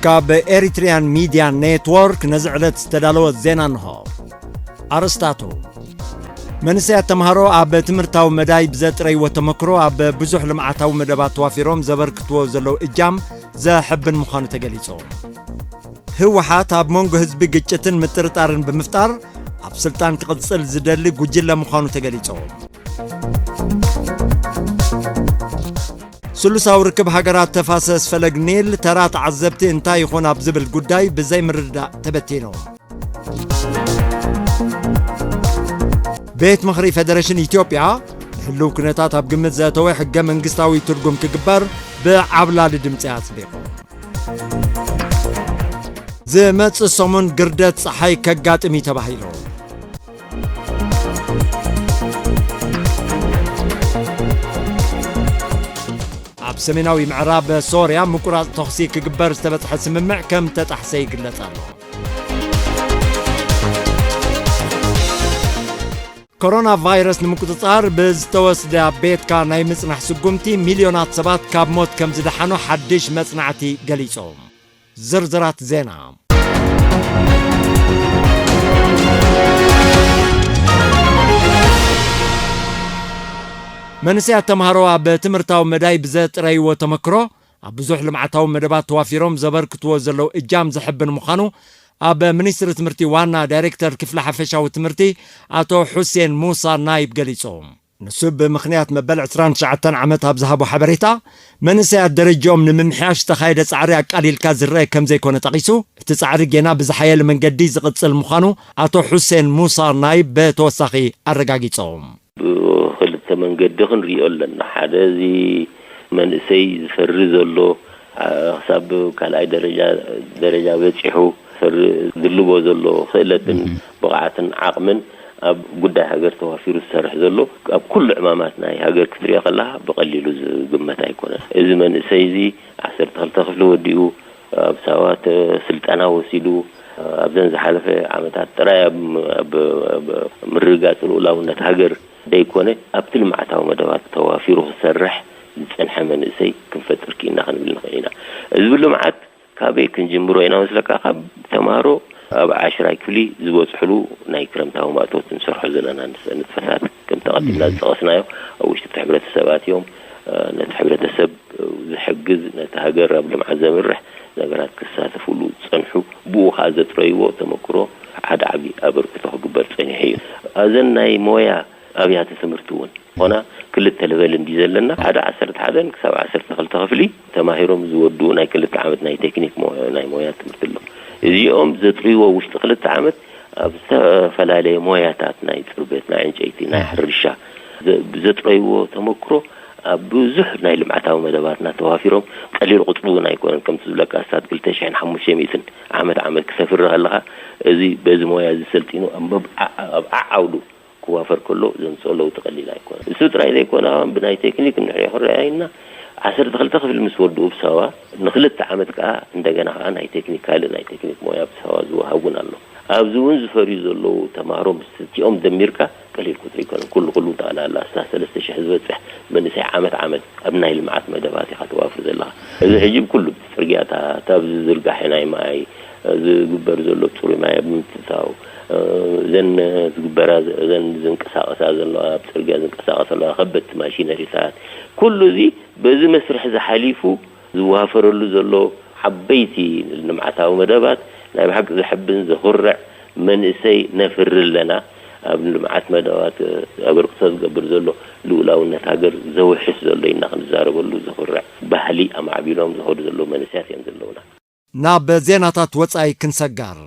ካብ ኤሪትሪያን ሚድያ ኔትወርክ ነዚ ዕለት ዝተዳለወ ዜና እንሆ። ኣርእስታቱ። መንእሰያት ተምሃሮ ኣብ ትምህርታዊ መዳይ ብዘጥረይዎ ተመክሮ ኣብ ብዙሕ ልምዓታዊ መደባት ተዋፊሮም ዘበርክትዎ ዘለዉ እጃም ዘሕብን ምዃኑ ተገሊጹ። ህወሓት ኣብ መንጎ ህዝቢ ግጭትን ምጥርጣርን ብምፍጣር ኣብ ስልጣን ክቕጽል ዝደሊ ጉጅለ ምዃኑ ተገሊጹ። ስሉሳዊ ርክብ ሃገራት ተፋሰስ ፈለግ ኒል ተራ ተዓዘብቲ እንታይ ይኾን ኣብ ዝብል ጉዳይ ብዘይ ምርድዳእ ተበቲኑ። ቤት ምኽሪ ፌደሬሽን ኢትዮጵያ ንህልው ኩነታት ኣብ ግምት ዘእተወ ሕገ መንግስታዊ ትርጉም ክግበር ብዓብላሊ ድምፂ ኣጽዲቑ። ዝመጽእ ሰሙን ግርደት ጸሓይ ከጋጥም እዩ ተባሂሉ። ኣብ ሰሜናዊ ምዕራብ ሶርያ ምቁራጽ ተኹሲ ክግበር ዝተበጽሐ ስምምዕ ከም ተጣሕሰ ይግለጽ ኣሎ። ኮሮና ቫይረስ ንምቁጽጻር ብዝተወስደ ኣብ ቤትካ ናይ ምጽናሕ ስጉምቲ ሚልዮናት ሰባት ካብ ሞት ከም ዝደሓኑ ሓድሽ መጽናዕቲ ገሊጹ። ዝርዝራት ዜና። መንእሰያት ተምሃሮ ኣብ ትምህርታዊ መዳይ ብዘጥረይዎ ተመክሮ ኣብ ብዙሕ ልምዓታዊ መደባት ተዋፊሮም ዘበርክትዎ ዘለዉ እጃም ዘሕብን ምዃኑ ኣብ ሚኒስትሪ ትምህርቲ ዋና ዳይሬክተር ክፍሊ ሓፈሻዊ ትምህርቲ ኣቶ ሑሴን ሙሳ ናይብ ገሊጹ። ንሱ ብምኽንያት መበል ዕስራን ትሽዓተን ዓመት ኣብ ዝሃቦ ሓበሬታ፣ መንእሰያት ደረጃኦም ንምምሕያሽ ዝተኻየደ ጻዕሪ ኣቃሊልካ ዝረአ ከም ዘይኮነ ጠቒሱ፣ እቲ ጻዕሪ ጌና ብዝሓየለ መንገዲ ዝቕጽል ምዃኑ ኣቶ ሑሴን ሙሳ ናይብ ብተወሳኺ ኣረጋጊጾም። ብኽልተ መንገዲ ክንሪኦ ኣለና። ሓደ፣ እዚ መንእሰይ ዝፈሪ ዘሎ፣ ኣ፣ ክሳብ ካልኣይ ደረጃ፣ ደረጃ በጺሑ ፈሪ ዝልቦ ዘሎ ክእለትን እህ። ብቕዓትን ዓቕምን ኣብ ጉዳይ ሃገር ተዋፊሩ ዝሰርሕ ዘሎ፣ ኣብ ኩሉ ዕማማት ናይ ሃገር ክትሪኦ ከለኻ ብቐሊሉ ዝግመት ኣይኮነን። እዚ መንእሰይ እዚ ዓሰርተ ክልተ ክፍሊ ወዲኡ፣ ኣብ ሳዋ ተ-፣ ስልጠና ወሲዱ፣ ኣብዘን ዝሓለፈ ዓመታት ጥራይ ኣብ፣ ኣብ፣ ኣብ ምርግጋጽ ልኡላውነት ሃገር ዘይኮነ፣ ኣብቲ ልምዓታዊ መደባት ተዋፊሩ ክሰርሕ ዝጸንሐ መንእሰይ ክንፈጥር ክኢልና ክንብል ንኽእል ኢና። እዚ ልምዓት ካበይ ክንጅምሮ ኢና መስለካ? ካብ ተምሃሮ ኣብ ዓሽራይ ክፍሊ ዝበጽሕሉ ናይ ክረምታዊ ማእቶት ንሰርሖ ዘለና ንስ-፣ ንጥፈታት፣ ከምቲ ቀዲምና እህ። ዝጠቐስናዮ፣ ኣብ ውሽጢ እቲ ሕብረተሰብ ኣትዮም፣ እ፣ ነቲ ሕብረተሰብ ዝሕግዝ፣ ነቲ ሃገር ኣብ ልምዓት ዘምርሕ ነገራት ክሳተፍሉ ዝጸንሑ፣ ብኡ ኸኣ ዘጥረይዎ ተመክሮ ሓደ ዓቢ ኣበርክቶ ክግበር ጸኒሑ እዩ። ኣብዘን ናይ ሞያ ኣብያተ ትምህርቲ እውን ኮና ክልተ ለቨል እንዲ ዘለና፣ ሓደ ዓሰርተ ሓደን ክሳብ ዓሰርተ ክልተ ክፍሊ ተማሂሮም ዝወድኡ ናይ ክልተ ዓመት ናይ ቴክኒክ ሞ-፣ ናይ ሞያ ትምህርቲ ኣሎ። እዚኦም ዘጥርይዎ ውሽጢ ክልተ ዓመት ኣብ ዝተፈላለየ ሞያታት ናይ ጽርበት፣ ናይ ዕንጨይቲ፣ ናይ ሕርሻ ዘ-፣ ብዘጥረይዎ ተመክሮ ኣብ ብዙሕ ናይ ልምዓታዊ መደባትና ተዋፊሮም፣ ቀሊል ቁጽሪ እውን ኣይኮነን። ከምቲ ዝብለካ፣ ኣስታት ክልተ ሽሕን ሓሙሽተ ሚእትን ዓመት ዓመት ክሰፍር ከለኻ፣ እዚ በዚ ሞያ እዚ ሰልጢኑ ኣብ መብ-፣ ዓ-፣ ኣብ ዓዓውዱ ክዋፈር ከሎ ዘምጽኦ ለውጢ ቀሊል ኣይኮነን። እሱ ጥራይ ዘይኮነ፣ ብናይ ቴክኒክ እንድሕር ክንሪኦ ኢልና፣ ዓሰርተ ክልተ ክፍሊ ምስ ወድኡ ብሳዋ ንክልተ ዓመት ከኣ እንደገና ከኣ ናይ ቴክኒክ፣ ካልእ ናይ ቴክኒክ ሞያ ብሳዋ ዝወሃብ እውን ኣሎ። ኣብዚ እውን ዝፈርዩ ዘለዉ ተማሃሮ ምስ እቲኦም ደሚርካ ቀሊል ቁጽሪ ኣይኮነን። ኩሉ ኩሉ ጠቕላላ ኣስታት ሰለስተ ሽሕ ዝበጽሕ መንእሰይ ዓመት ዓመት ኣብ ናይ ልምዓት መደባት ኢኻ ተዋፍር ዘለኻ። እዚ ሕጂ ኩሉ ጽርግያታት፣ ኣብዚ ዝርጋሐ ናይ ማይ፣ ዝግበር ዘሎ ጽሩይ ማይ ኣብ ምትእትታው፣ እ፣ እዘን ዝግበራ፣ እዘን ዝንቀሳቐሳ ዘለዋ፣ ኣብ ጽርግያ ዝንቀሳቐሳ ዘለዋ ከበድቲ ማሽነሪታት፣ ኩሉ እዚ በዚ መስርሕ እዚ ሓሊፉ ዝዋፈረሉ ዘሎ ዓበይቲ ልምዓታዊ መደባት ናይ ብሓቂ ዘሕብን ዘኹርዕ መንእሰይ ነፍሪ ኣለና። ኣብ ልምዓት መደባት ኣበርክቶ ዝገብር ዘሎ ልኡላውነት ሃገር ዘውሕስ ዘሎ ኢና ክንዛረበሉ ዘኹርዕ ባህሊ ኣማዕቢሎም ዝኸዱ ዘለዉ መንእሰያት እዮም ዘለዉና። ናብ ዜናታት ወጻኢ ክንሰጋር።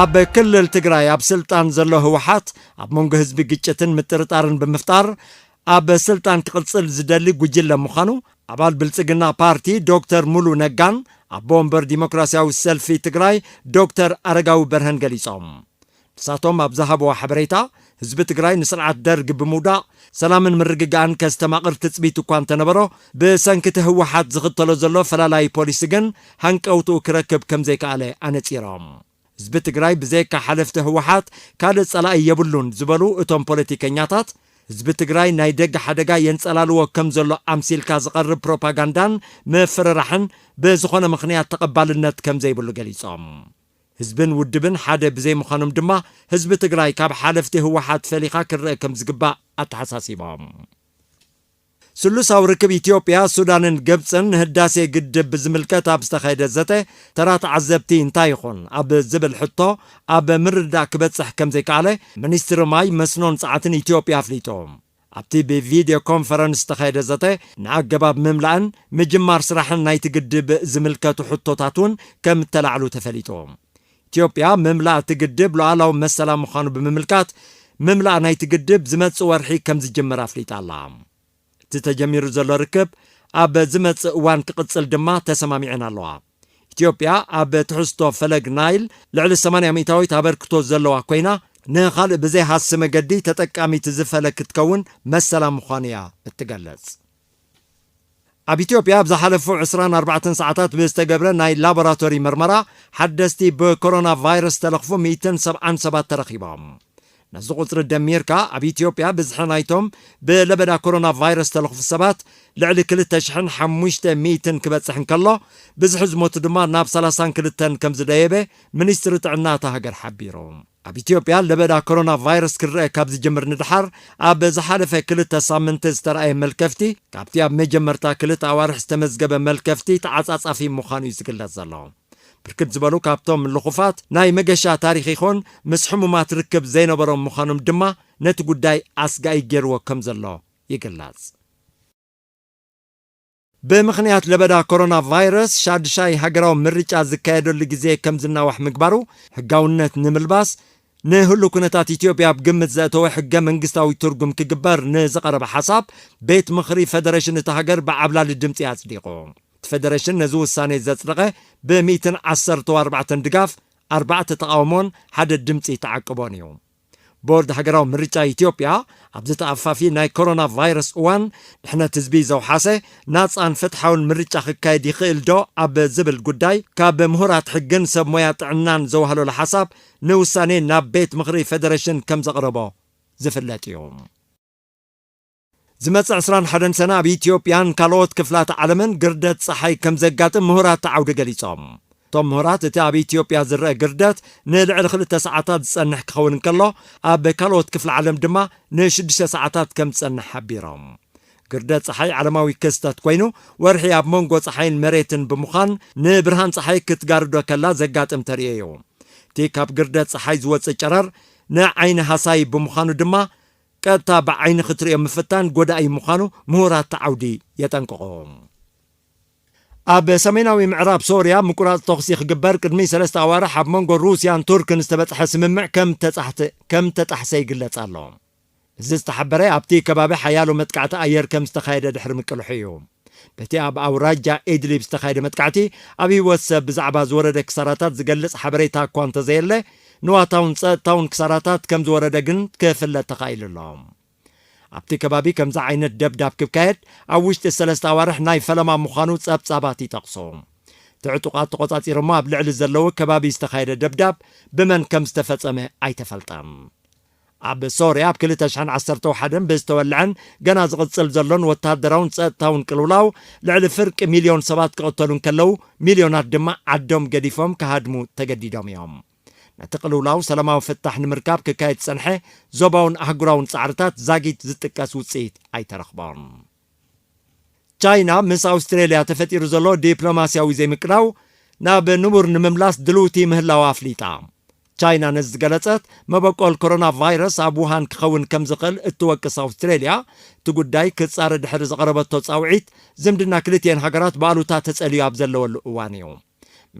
ኣብ ክልል ትግራይ ኣብ ስልጣን ዘሎ ህወሓት ኣብ መንጎ ህዝቢ ግጭትን ምጥርጣርን ብምፍጣር ኣብ ስልጣን ክቕጽል ዝደሊ ጉጅለ ምዃኑ ኣባል ብልጽግና ፓርቲ ዶክተር ሙሉ ነጋን ኣቦ ወንበር ዲሞክራሲያዊ ሰልፊ ትግራይ ዶክተር ኣረጋዊ በርሀን ገሊጾም። ንሳቶም ኣብ ዝሃብዎ ሓበሬታ፣ ህዝቢ ትግራይ ንስርዓት ደርግ ብምውዳቕ ሰላምን ምርግጋእን ከስተማቕር ትጽቢት እኳ እንተነበሮ፣ ብሰንኪ እቲ ህወሓት ዝኽተሎ ዘሎ ፈላላዪ ፖሊሲ ግን ሃንቀውትኡ ክረክብ ከም ዘይከኣለ ኣነጺሮም። ህዝቢ ትግራይ ብዘይካ ሓለፍቲ ህወሓት ካልእ ጸላኢ የብሉን ዝበሉ እቶም ፖለቲከኛታት፣ ህዝቢ ትግራይ ናይ ደገ ሓደጋ የንጸላልዎ ከም ዘሎ ኣምሲልካ ዝቐርብ ፕሮፓጋንዳን ምፍርራሕን ብዝኾነ ምኽንያት ተቐባልነት ከም ዘይብሉ ገሊጾም። ህዝብን ውድብን ሓደ ብዘይምዃኖም ድማ ህዝቢ ትግራይ ካብ ሓለፍቲ ህወሓት ፈሊኻ ክረአ ከም ዝግባእ ኣተሓሳሲቦም። ስሉሳዊ ርክብ ኢትዮጵያ፣ ሱዳንን ግብፅን ንህዳሴ ግድብ ብዝምልከት ኣብ ዝተኻየደ ዘተ ተራ ተዓዘብቲ እንታይ ይኾን ኣብ ዝብል ሕቶ ኣብ ምርዳእ ክበፅሕ ከም ዘይከኣለ ሚኒስትሪ ማይ መስኖን ፀዓትን ኢትዮጵያ ኣፍሊጡ። ኣብቲ ብቪድዮ ኮንፈረንስ ዝተኻየደ ዘተ ንኣገባብ ምምላእን ምጅማር ስራሕን ናይቲ ግድብ ዝምልከቱ ሕቶታት እውን ከም እተላዕሉ ተፈሊጡ። ኢትዮጵያ ምምላእ እቲ ግድብ ሉዓላዊ መሰላ ምዃኑ ብምምልካት ምምላእ ናይቲ ግድብ ዝመፅእ ወርሒ ከም ዝጅምር ኣፍሊጣ ኣላ። እቲ ተጀሚሩ ዘሎ ርክብ ኣብ ዝመጽእ እዋን ክቕጽል ድማ ተሰማሚዐን ኣለዋ። ኢትዮጵያ ኣብ ትሕዝቶ ፈለግ ናይል ልዕሊ ሰማንያ ሚእታዊት ኣበርክቶ ዘለዋ ኮይና፣ ንኻልእ ብዘይሃሲ መገዲ ተጠቃሚት ዝፈለግ ክትከውን መሰላ ምዃኑ እያ እትገልጽ። ኣብ ኢትዮጵያ ኣብ ዝሓለፉ ዕስራን ኣርባዕተን ሰዓታት ብዝተገብረ ናይ ላቦራቶሪ መርመራ ሓደስቲ ብኮሮና ቫይረስ ዝተለኽፉ ሚእትን ሰብዓን ሰባት ተረኺቦም። ነዚ ቁጽሪ ደሚርካ ኣብ ኢትዮጵያ ብዝሒ ናይቶም ብለበዳ ኮሮና ቫይረስ ዝተለኽፉ ሰባት ልዕሊ ክልተ ሽሕን ሓሙሽተ ሚእትን ክበጽሕ እንከሎ፣ ብዝሒ ዝሞቱ ድማ ናብ ሰላሳን ክልተን ከም ዝደየበ ሚኒስትሪ ጥዕና እታ ሃገር ሓቢሩ። ኣብ ኢትዮጵያ ለበዳ ኮሮና ቫይረስ ክረአ ካብ ዝጅምር ንድሓር ኣብ ዝሓለፈ ክልተ ሳምንቲ ዝተረኣየ መልከፍቲ፣ ካብቲ ኣብ መጀመርታ ክልተ ኣዋርሕ ዝተመዝገበ መልከፍቲ ተዓጻጻፊ ምዃኑ እዩ ዝግለጽ ዘሎ። ብርክት ዝበሉ ካብቶም ልኹፋት ናይ መገሻ ታሪኽ ይኾን ምስ ሕሙማት ርክብ ዘይነበሮም ምዃኖም ድማ ነቲ ጉዳይ ኣስጋኢ ገይርዎ ከም ዘሎ ይግለጽ። ብምኽንያት ለበዳ ኮሮና ቫይረስ ሻድሻይ ሃገራዊ ምርጫ ዝካየደሉ ግዜ ከም ዝናዋሕ ምግባሩ፣ ሕጋውነት ንምልባስ ንህሉ ኩነታት ኢትዮጵያ ኣብ ግምት ዘእተወ ሕገ መንግስታዊ ትርጉም ክግበር ንዝቐረበ ሓሳብ ቤት ምኽሪ ፈደሬሽን እታ ሃገር ብዓብላሊ ድምፂ ኣጽዲቑ። እቲ ፈደሬሽን ነዚ ውሳኔ ዘጽደቐ ብሚእትን ዓሰርተ ኣርባዕተን ድጋፍ፣ ኣርባዕተ ተቓውሞን ሓደ ድምፂ ተዓቅቦን እዩ። ቦርድ ሃገራዊ ምርጫ ኢትዮጵያ ኣብዚ ተኣፋፊ ናይ ኮሮና ቫይረስ እዋን ድሕነት ህዝቢ ዘውሓሰ ናጻን ፍትሓውን ምርጫ ክካየድ ይኽእል ዶ ኣብ ዝብል ጉዳይ ካብ ምሁራት ሕግን ሰብ ሞያ ጥዕናን ዘዋህለሉ ሓሳብ ንውሳኔ ናብ ቤት ምኽሪ ፈደሬሽን ከም ዘቕረቦ ዝፍለጥ እዩ። ዝመጽእ ዕስራን ሓደን ሰነ ኣብ ኢትዮጵያን ካልኦት ክፍላት ዓለምን ግርደት ጸሓይ ከም ዘጋጥም ምሁራት እቲ ዓውዲ ገሊጾም። እቶም ምሁራት እቲ ኣብ ኢትዮጵያ ዝረአ ግርደት ንልዕሊ ክልተ ሰዓታት ዝጸንሕ ክኸውን እንከሎ፣ ኣብ ካልኦት ክፍሊ ዓለም ድማ ንሽዱሽተ ሰዓታት ከም ዝጸንሕ ሓቢሮም። ግርደት ጸሓይ ዓለማዊ ክስተት ኮይኑ፣ ወርሒ ኣብ መንጎ ጸሓይን መሬትን ብምዃን ንብርሃን ጸሓይ ክትጋርዶ ከላ ዘጋጥም ተርእዮ እዩ። እቲ ካብ ግርደት ጸሓይ ዝወጽእ ጨረር ንዓይኒ ሃሳዪ ብምዃኑ ድማ ቀጥታ ብዓይኒ ክትርእዮ ምፍታን ጎዳኢ ምዃኑ ምሁራት እቲ ዓውዲ የጠንቅቑ። ኣብ ሰሜናዊ ምዕራብ ሶርያ ምቁራጽ ተኹሲ ክግበር ቅድሚ ሰለስተ ኣዋርሕ ኣብ መንጎ ሩስያን ቱርክን ዝተበጽሐ ስምምዕ ከም ተጻሕተ-፣ ከም ተጣሕሰ ይግለጽ ኣሎ። እዚ ዝተሓበረ ኣብቲ ከባቢ ሓያሎ መጥቃዕቲ ኣየር ከም ዝተኻየደ ድሕሪ ምቅልሑ እዩ። በቲ ኣብ ኣውራጃ ኢድሊብ ዝተኻየደ መጥቃዕቲ ኣብ ህይወት ሰብ ብዛዕባ ዝወረደ ክሳራታት ዝገልጽ ሓበሬታ እኳ እንተዘየለ፣ ንዋታውን ጸጥታውን ክሳራታት ከም ዝወረደ ግን ክፍለጥ ተኻኢሉ ኣሎ። ኣብቲ ከባቢ ከምዚ ዓይነት ደብዳብ ክካየድ ኣብ ውሽጢ ሰለስተ ኣዋርሕ ናይ ፈለማ ምዃኑ ጸብጻባት ይጠቕሱ። እቲ ዕጡቓት ተቖጻጺሮሞ ኣብ ልዕሊ ዘለዉ ከባቢ ዝተኻየደ ደብዳብ ብመን ከም ዝተፈጸመ ኣይተፈልጠን። ኣብ ሶርያ ኣብ ክልተ ሽሕን ዓሰርተ ሓደን ብዝተወልዐን ገና ዝቕጽል ዘሎን ወተሃደራውን ጸጥታውን ቅልውላው ልዕሊ ፍርቂ ሚልዮን ሰባት ክቕተሉ እንከለዉ፣ ሚልዮናት ድማ ዓዶም ገዲፎም ክሃድሙ ተገዲዶም እዮም። ነቲ ቅልውላው ሰላማዊ ፍታሕ ንምርካብ ክካየድ ዝጸንሐ ዞባውን ኣህጉራውን ጻዕርታት ዛጊት ዝጥቀስ ውጽኢት ኣይተረኽቦን። ቻይና ምስ ኣውስትሬልያ ተፈጢሩ ዘሎ ዲፕሎማስያዊ ዘይምቅዳው ናብ ንቡር ንምምላስ ድልውቲ ምህላዋ ኣፍሊጣ። ቻይና ነዚ ዝገለጸት፣ መበቆል ኮሮና ቫይረስ ኣብ ውሃን ክኸውን ከም ዝኽእል እትወቅስ ኣውስትሬልያ፣ እቲ ጉዳይ ክጻረ ድሕሪ ዘቕረበቶ ጻውዒት፣ ዝምድና ክልቲኤን ሃገራት ብኣሉታ ተጸልዩ ኣብ ዘለወሉ እዋን እዩ።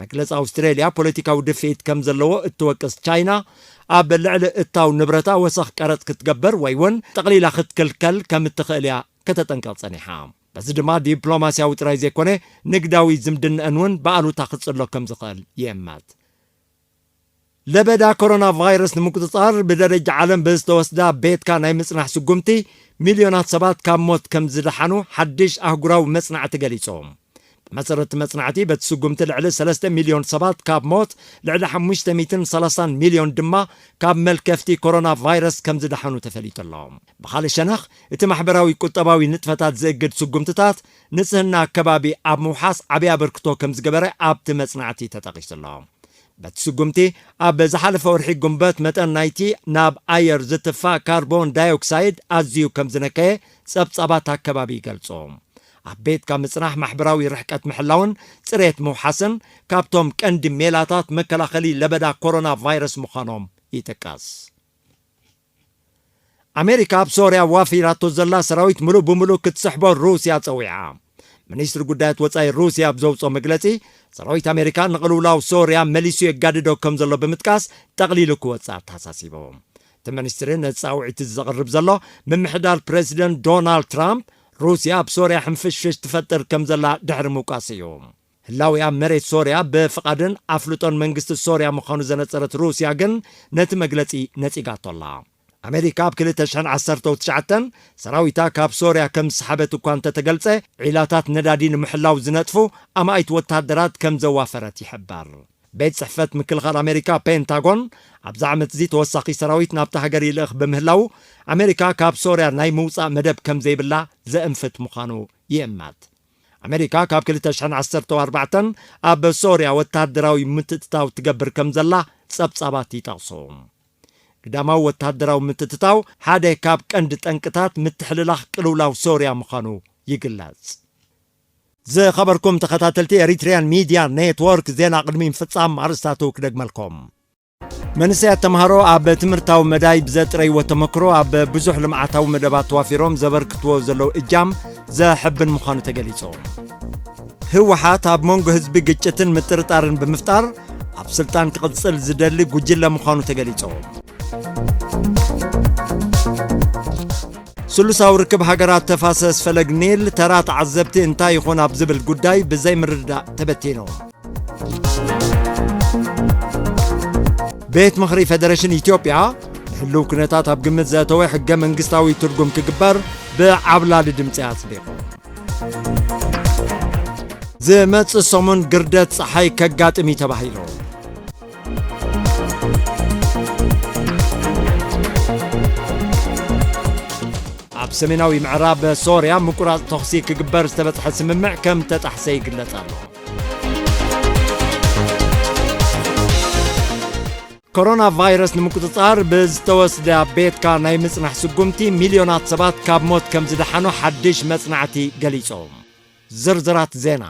መግለጺ ኣውስትሬልያ ፖለቲካዊ ድፍኢት ከም ዘለዎ እትወቅስ ቻይና፣ ኣብ ልዕሊ እታው ንብረታ ወሰኽ ቀረጽ ክትገብር ወይ እውን ጠቕሊላ ክትክልከል ከም እትኽእል እያ ከተጠንቅቕ ጸኒሓ። በዚ ድማ ዲፕሎማስያዊ ጥራይ ዘይኮነ ንግዳዊ ዝምድንአን እውን ብኣሉታ ክጽሎ ከም ዝኽእል ይእመት። ለበዳ ኮሮና ቫይረስ ንምቁጽጻር ብደረጃ ዓለም ብዝተወስዳ ቤትካ ናይ ምጽናሕ ስጉምቲ ሚልዮናት ሰባት ካብ ሞት ከም ዝደሓኑ ሓድሽ ኣህጉራዊ መጽናዕቲ ገሊጹ። ብመሰረት መጽናዕቲ፣ በቲ ስጉምቲ ልዕሊ ሰለስተ ሚልዮን ሰባት ካብ ሞት፣ ልዕሊ ሓሙሽተ ሚእትን ሰላሳን ሚልዮን ድማ ካብ መልከፍቲ ኮሮና ቫይረስ ከም ዝደሓኑ ተፈሊጡ ኣሎ። ብኻልእ ሸነኽ፣ እቲ ማሕበራዊ ቁጠባዊ ንጥፈታት ዝእግድ ስጉምትታት፣ ንጽህና ኣከባቢ ኣብ ምውሓስ ዓቢ ኣበርክቶ ከም ዝገበረ ኣብቲ መጽናዕቲ ተጠቒሱ ኣሎ። በቲ ስጉምቲ፣ ኣብ ዝሓለፈ ወርሒ ጉንበት መጠን ናይቲ ናብ ኣየር ዝትፋእ ካርቦን ዳይኦክሳይድ ኣዝዩ ከም ዝነከየ ጸብጻባት ኣከባቢ ይገልጹ። ኣብ ቤትካ ምጽናሕ፣ ማሕበራዊ ርሕቀት ምሕላውን ጽሬት ምውሓስን ካብቶም ቀንዲ ሜላታት መከላኸሊ ለበዳ ኮሮና ቫይረስ ምዃኖም ይጥቀስ። ኣሜሪካ ኣብ ሶርያ ዋፊራቶ ዘላ ሰራዊት ምሉእ ብምሉእ ክትስሕቦ ሩስያ ጸዊዓ። ሚኒስትሪ ጉዳያት ወጻኢ ሩስያ ኣብ ዘውጽኦ መግለጺ፣ ሰራዊት ኣሜሪካ ንቕልውላው ሶርያ መሊሱ የጋድዶ ከም ዘሎ ብምጥቃስ፣ ጠቕሊሉ ክወጽእ ኣተሓሳሲቡ። እቲ ሚኒስትሪ ነቲ ጻውዒት ዘቕርብ ዘሎ፣ ምምሕዳር ፕረዚደንት ዶናልድ ትራምፕ ሩስያ ኣብ ሶርያ ሕንፍሽፍሽ ትፈጥር ከም ዘላ ድሕሪ ምውቃስ እዩ። ህላዊ ኣብ መሬት ሶርያ ብፍቓድን ኣፍልጦን መንግስቲ ሶርያ ምዃኑ ዘነጸረት ሩስያ ግን ነቲ መግለጺ ነጺጋቶ ኣላ። ኣሜሪካ ኣብ ክልተ ሽሕን ዓሰርተው ትሽዓተን ሰራዊታ ካብ ሶርያ ከም ዝሰሓበት እኳ እንተተገልጸ፣ ዒላታት ነዳዲ ንምሕላው ዝነጥፉ ኣማኢት ወተሃደራት ከም ዘዋፈረት ይሕበር። ቤት ጽሕፈት ምክልኻል ኣሜሪካ ፔንታጎን ኣብዚ ዓመት እዚ ተወሳኺ ሰራዊት ናብታ ሃገር ይልእኽ ብምህላው፣ ኣሜሪካ ካብ ሶርያ ናይ ምውጻእ መደብ ከም ዘይብላ ዘእንፍት ምዃኑ ይእመት። ኣሜሪካ ካብ ክልተ ሽሕን ዓሰርተው ኣርባዕተን ኣብ ሶርያ ወተሃደራዊ ምትእትታው ትገብር ከም ዘላ ጸብጻባት ይጠቕሱ። ግዳማዊ ወተሃደራዊ ምትእትታው ሓደ ካብ ቀንዲ ጠንቅታት ምትሕልላኽ ቅልውላው ሶርያ ምዃኑ ይግለጽ። ዝኸበርኩም ተኸታተልቲ ኤሪትሪያን ሚድያ ኔትወርክ፣ ዜና ቅድሚ ምፍጻም ኣርእስታቱ ክደግመልኩም። መንእሰያት ተምሃሮ ኣብ ትምህርታዊ መዳይ ብዘጥረይዎ ተመክሮ ኣብ ብዙሕ ልምዓታዊ መደባት ተዋፊሮም ዘበርክትዎ ዘለዉ እጃም ዘሕብን ምዃኑ ተገሊጹ። ህወሓት ኣብ መንጎ ህዝቢ ግጭትን ምጥርጣርን ብምፍጣር ኣብ ስልጣን ክቕጽል ዝደሊ ጉጅለ ምዃኑ ተገሊጹ። ስሉሳዊ ርክብ ሃገራት ተፋሰስ ፈለግ ኒል ተራ ተዓዘብቲ እንታይ ይኾን ኣብ ዝብል ጉዳይ ብዘይምርድዳእ ተበቲኑ። ቤት ምኽሪ ፌደሬሽን ኢትዮጵያ ንህልው ኩነታት ኣብ ግምት ዘእተወ ሕገ መንግስታዊ ትርጉም ክግበር ብዓብላሊ ድምፂ ኣጽዲቑ። ዝመጽእ ሰሙን ግርደት ጸሓይ ከጋጥም እዩ ተባሂሉ። ኣብ ሰሜናዊ ምዕራብ ሶርያ ምቁራጽ ተኹሲ ክግበር ዝተበጽሐ ስምምዕ ከም ተጣሕሰ ይግለጽ ኣሎ። ኮሮና ቫይረስ ንምቁጽጻር ብዝተወስደ ኣብ ቤትካ ናይ ምጽናሕ ስጉምቲ፣ ሚልዮናት ሰባት ካብ ሞት ከም ዝደሓኑ ሓድሽ መጽናዕቲ ገሊጹ። ዝርዝራት ዜና።